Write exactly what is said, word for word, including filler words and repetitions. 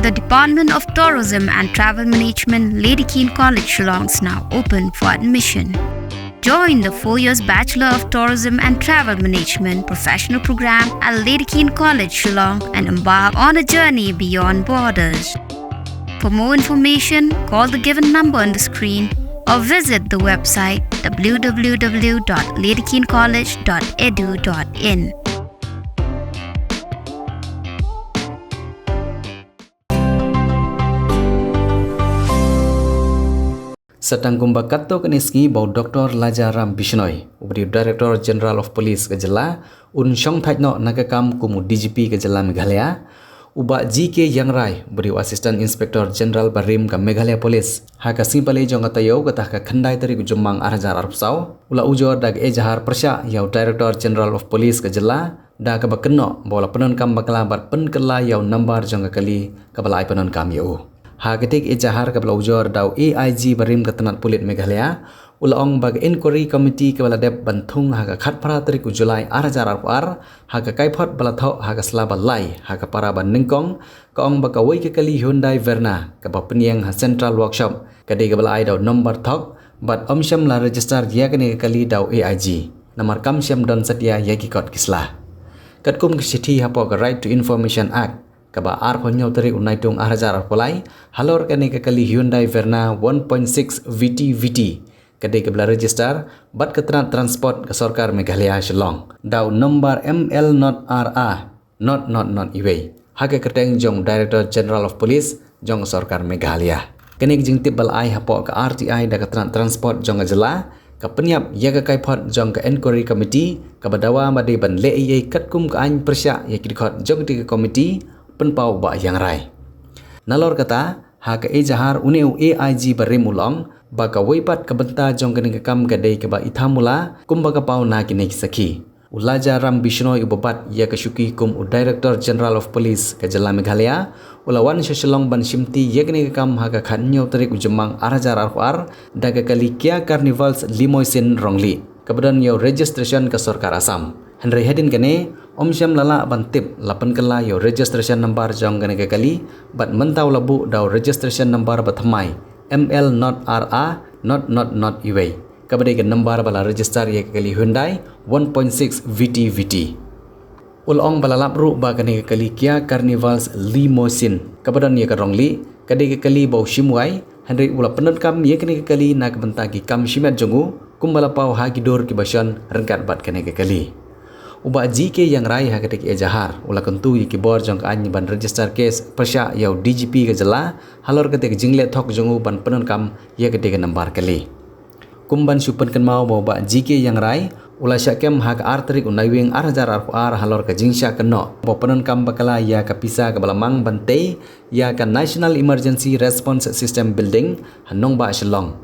The Department of Tourism and Travel Management, Lady Keane College, Shillong, is now open for admission. Join the four years Bachelor of Tourism and Travel Management professional program at Lady Keane College, Shillong, and embark on a journey beyond borders. For more information, call the given number on the screen or visit the website w w w dot lady keane college dot e d u dot in. Sa tang kumba katto katne sngi ba u Doctor Laja Ram Bishnoi, uba dei u Director General of Police ka jylla, un shong thait noh na ka kam kum u D G P ka jylla Meghalaya, u Bah G K Yangrai, uba dei u Assistant Inspector General barim ka Meghalaya Police, ha ka sngi Palei jong ka taïew kata ka khyndai tarik u Jymmang ar hajar arphew saw, u la ujor da ka ejahar pyrshah ïa u Director General of Police ka jylla, da kaba kynnoh ba u la pyndonkam bakla bad pynkylla ïa u nambar jong ka kali kaba la ai pyndonkam ïa u. Ha katei ka ejahar kaba la ujor da u A I G barim ka tnat pulit Meghalaya, u la ong ba ka Inquiry Committee kaba la dep ban thung ha ka khatphra tarik u July ar hajar arphew ar, ha ka kaiphod ba la thoh ha ka sla ba lai ha ka para ba nyngkong, ka ong ba kawei ka kali Hyundai Verna kaba pynïeng ha Central Workshop ka dei kaba la ai da u nambar thok, bad ym shym la register ïa kane ka kali da u A I G, namar kam shym don satia ïa ki kot ki sla. Katkum ka shithi hapoh ka Right to Information Act, kaba arphew hynñiew tarik u Naitung ar hajar arphew lai, halor kane ka kali Hyundai Verna one point six V T V T, ka dei kaba la register bad ka tnat transport ka sorkar Meghalaya Shillong da u nambar M L not R A not not not iwei, ha ka kyrteng jong Director General of Police jong ka sorkar Meghalaya. Kane ka jingtip ba la ai hapoh ka R T I da ka tnat transport jong ka jylla, ka pynïap ïa ka kaiphod jong ka Inquiry Committee kaba dawa ba dei ban leh ei ei katkum ka aiñ pyrshah ïa ki dkhot jong katei ka committee, pynpaw u Bah Yangrai. Nalor kata, ha ka ejahar une u A I G barim u la ong ba kawei pat ka bynta jong kane ka kam ka dei kaba ithamula kumba ka paw na kine ki sakhi. U Laja Ram Bishnoi uba bat ïa ka shuki kum u Director General of Police ka jylla Meghalaya, u la wan sha Shillong ban shimti ïa kane ka kam ha ka khathynñiew tarik u Jymmang ar hajar arphew ar, da ka kali Kia Carnivals Limousine Rongli, kaba don ïa u registration ka sorkar Assam. Hynrei hadien kane, ym shym la lah ban tip la pynkylla ïa u registration number jong kane ka kali, bad mynta u la buh da u registration number ba thymmai, M L not R A not not not iwei, kaba dei ka nambar ba la register ïa ka kali Hyundai one point six V T V T. U la ong ba la lap ruh ba kane ka kali Kia Carnivals Limousine kaba don ïa ka Rongli, ka dei ka kali ba u shim wai, hynrei u la pyndonkam ïa kane ka kali na ka bynta ki kam shimet jong u, kumba la paw ha ki dur kiba shon ryngkat bad kane ka kali. U Bah G K Yangrai ha katei ka ejahar u la kyntu ïa ki bor jong ka aiñ ban register case pyrshah ïa u D G P ka jylla halor katei ka jingleh thok jong u ban pyndonkam ïa katei ka nambar kali. Kum ban shu pynkynmaw ba u Bah G K Yangrai u la shah kem ha ka ar tarik u Naiwieng ar hajar arphew ar halor ka jingshah kynnoh ba u pyndonkam bakla ïa ka pisa kaba la mang ban tei ïa ka National Emergency Response System Building ha nongbah Shillong,